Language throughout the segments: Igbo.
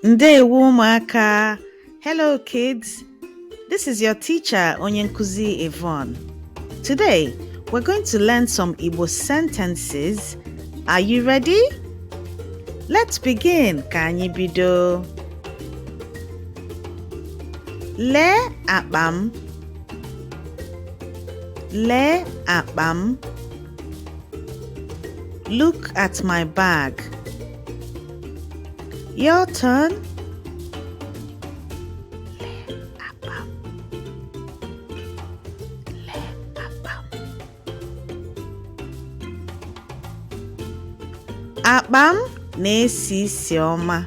Ndewo ụmụaka. Hello kids. This is your teacher Onye Nkuzi Yvonne. Today, we're going to learn some Igbo sentences. Are you ready? Let's begin. Ka anyị bido. Lee akpa m. Lee akpa m. Look at my bag. Your turn. Lee akpa m. Lee akpa m. Akpa m na-esi isi ọma.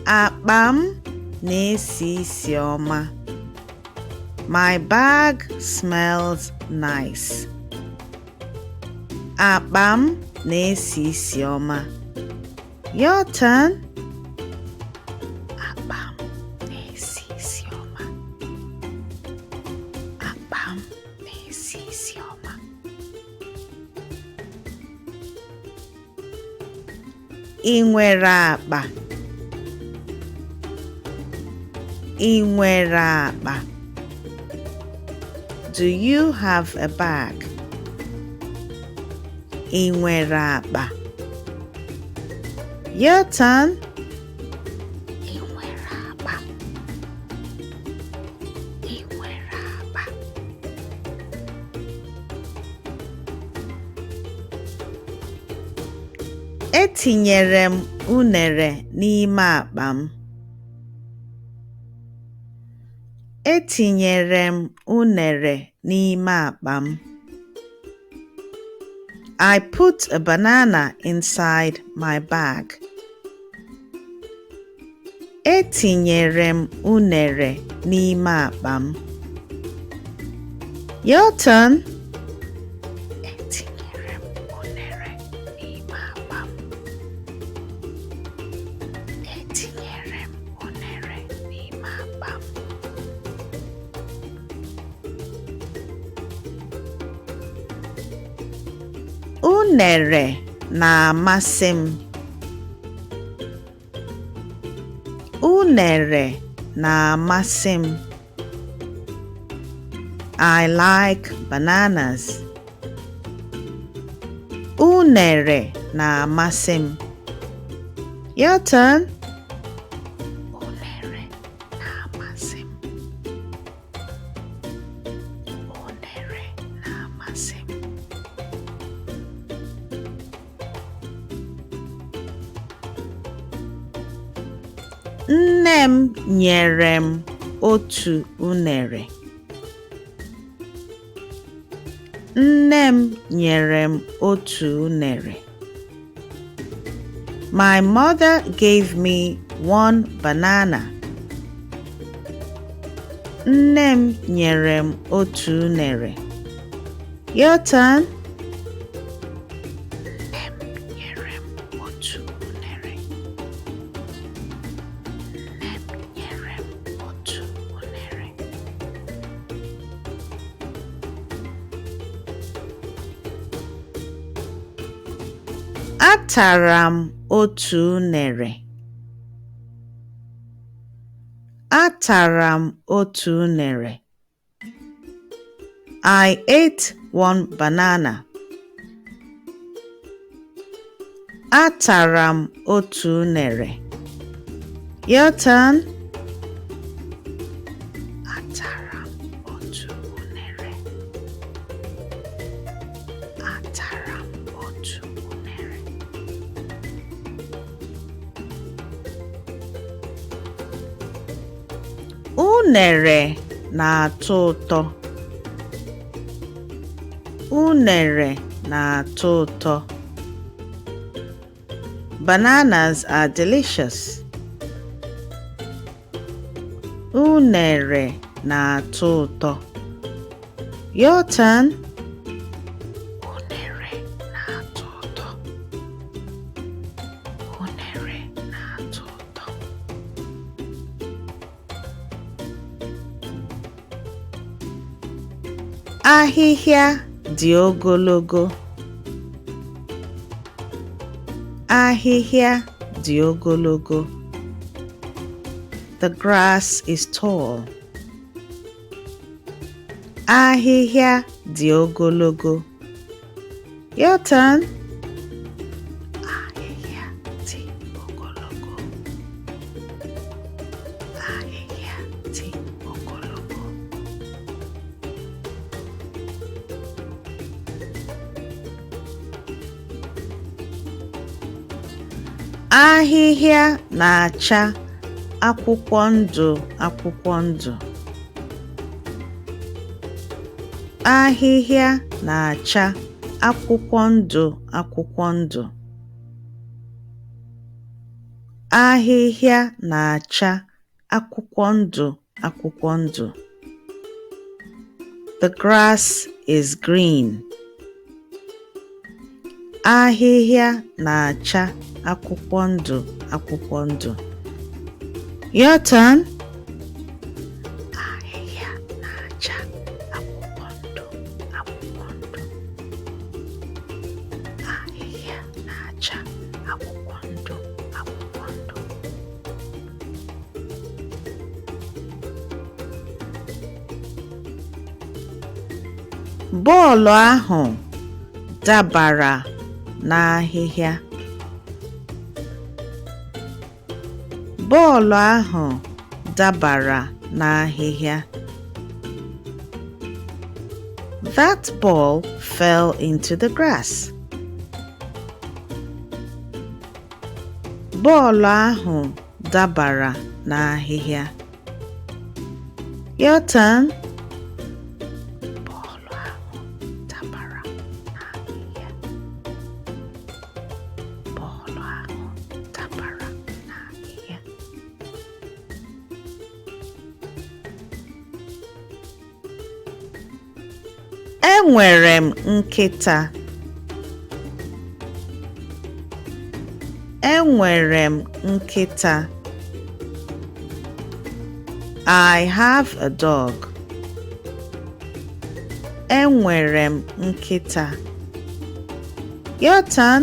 Akpa m na-esi isi ọma. My bag smells nice. Akpa m na-esi isi ọma. Your turn. Akpa m na-esi isi ọma. Akpa m na-esi isi ọma. Ị nwere akpa? Ị nwere akpa? Do you have a bag? Ị nwere akpa? Your turn. Ị nwere akpa? Ị nwere akpa? Etinyere m unere n'ime akpa m. Etinyere m unere n'ime akpa m. I put a banana inside my bag. Etinyere m unere n'ime akpa m. Your turn. Etinyere m unere n'ime akpa m. Etinyere m unere n'ime akpa m. Unere na-amasị m. Unere na-amasị m. I like bananas. Unere na-amasị m. Your turn. Unere na-amasị m. Unere na-amasị m. Nne m nyere m otu unere. Nne m nyere m otu unere. My mother gave me one banana. Nne m nyere m otu unere. Your turn. Nne m nyere m otu unere. Nne m nyere m otu unere. Atara m otu unere. Atara m otu unere. I ate one banana. Atara m otu unere. Your turn. Atara m otu unere. Atara m otu unere. Unere na-atọ ụtọ. Unere na-atọ ụtọ. Bananas are delicious. Unere na-atọ ụtọ. Your turn. Unere na-atọ ụtọ. Unere na-atọ ụtọ. Ahịhịa dị ogologo. Ahịhịa dị ogologo. The grass is tall. Ahịhịa dị ogologo. Your turn. Ahịhịa dị ogologo. Ahịhịa dị ogologo. Ahịhịa na-acha akwụkwọ ndụ akwụkwọ ndụ. Ahịhịa na-acha akwụkwọ ndụ akwụkwọ ndụ. Ahịhịa na-acha akwụkwọ ndụ akwụkwọ ndụ. The grass is green. Ahịhịa na-acha akwụkwọ ndụ akwụkwọ ndụ. Your turn. Ahịhịa na-acha akwụkwọ ndụ akwụkwọ ndụ. Ahịhịa na-acha akwụkwọ ndụ akwụkwọ ndụ. Bọọlụ ahụ dabara n'ahịhịa. Bọọlụ ahụ dabara n'ahịhịa. That ball fell into the grass. Bọọlụ ahụ dabara n'ahịhịa. Your turn. Bọọlụ ahụ dabara n'ahịhịa. Bọọlụ ahụ dabara n'ahịhịa. Enwere m nkịta. Enwere m nkịta. I have a dog. Enwere m nkịta. Your turn.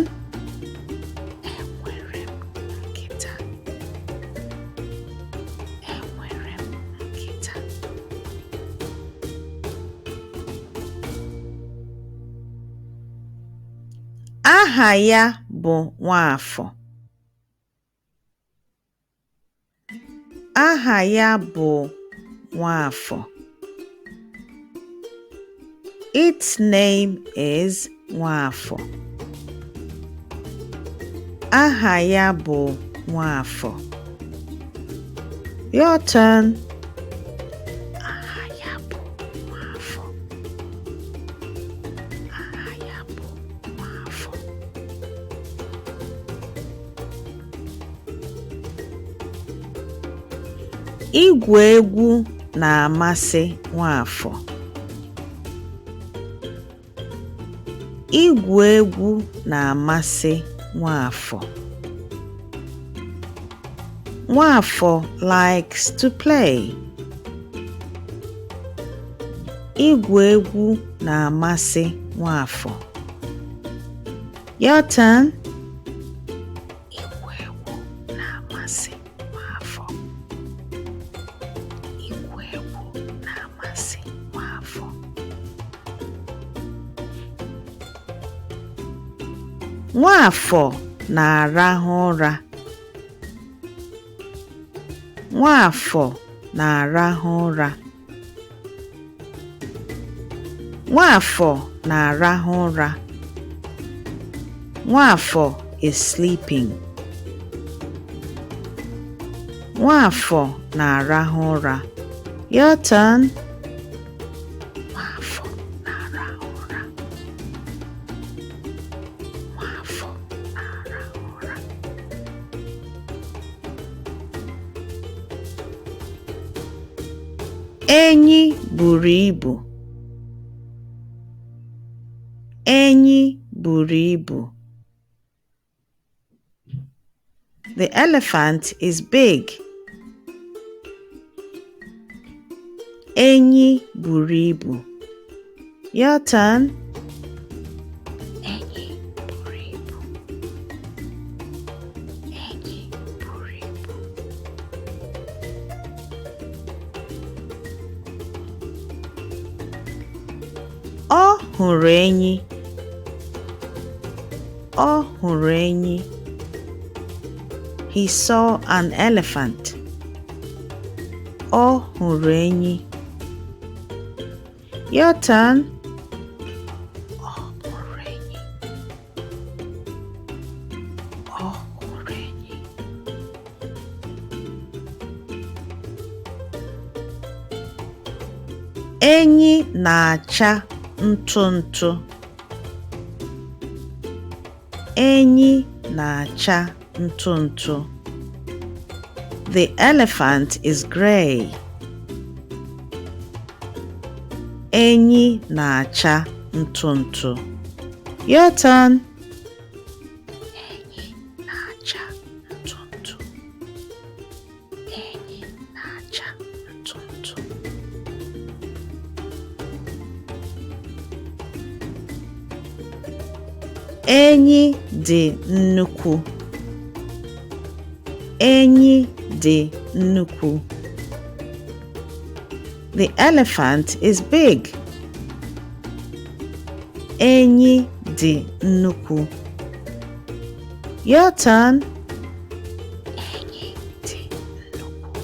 Enwere m nkịta. Enwere m nkịta. Aha ya bụ Nwafọ. Aha ya bụ Nwafọ. Its name is Nwafọ. Aha ya bụ Nwafọ. Your turn. Aha ya bụ Nwafọ. Aha ya bụ Nwafọ. Igwu egwu na-amasị Nwafọ. Igwu egwu na-amasị Nwafọ. Nwafọ likes to play. Igwu egwu na-amasị Nwafọ. Your turn. Igwu egwu na-amasị Nwafọ. Igwu egwu na-amasị Nwafọ. Nwafọ na-arahụ ụra. Nwafọ na-arahụ ụra. Nwafọ na-arahụ ụra. Nwafọ is sleeping. Nwafọ na-arahụ ụra. Your turn. Nwafọ na-arahụ ụra. Nwafọ na-arahụ ụra. Enyi buru ibu. Enyi buru ibu. The elephant is big. Enyi buru ibu. Your turn. Enyi buru ibu. Enyi hụrụ enyi. Ọ hụrụ enyi. He saw an elephant. Ọ hụrụ enyi. Your turn. Ọ hụrụ enyi. Ọ hụrụ enyi. Enyi na-acha ntụ ntụ. Enyi na-acha ntụ ntụ. The elephant is gray. Enyi na-acha ntụ ntụ. Your turn. Enyi na-acha ntụ ntụ. Enyi na-acha ntụ ntụ. Enyi dị nnukwu. Enyi dị nnukwu. The elephant is big. Enyi dị nnukwu. Your turn. Enyi dị nnukwu.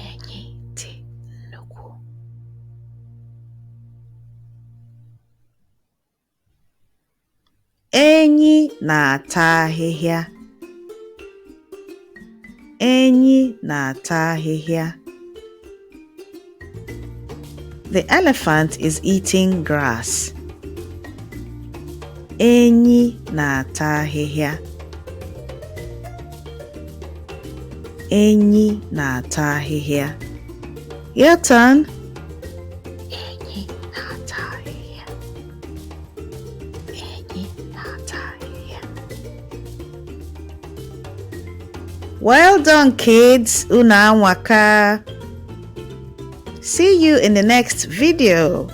Enyi dị nnukwu. Enyi na-ata ahịhịa. Enyi na-ata ahịhịa. The elephant is eating grass. Enyi na-ata ahịhịa. Enyi na-ata ahịhịa. Your turn. Enyi na-ata ahịhịa. Enyi na-ata ahịhịa. Well done, kids. Unu anwaka. See you in the next video.